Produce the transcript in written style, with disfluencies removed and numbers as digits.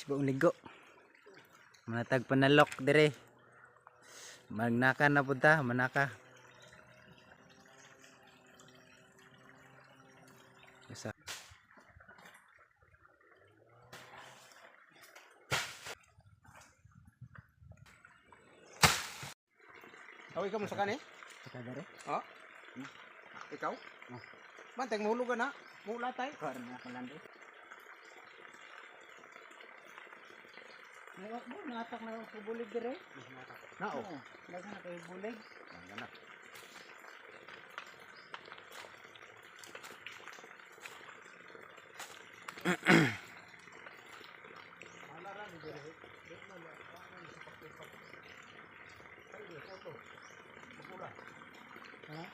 Buong ligo. Manatag panalok dire. Magnaka na punta, manaka. Isa. Aw, ikaw mo sa kani? Saka dere. Ha? Ikaw? Oh. Bantay mahulog ka na. Mulatay. Karon na kalando. Natak na ako bulig dire. Na oh. Oo, daghan na kayo bulig. Na. Ha?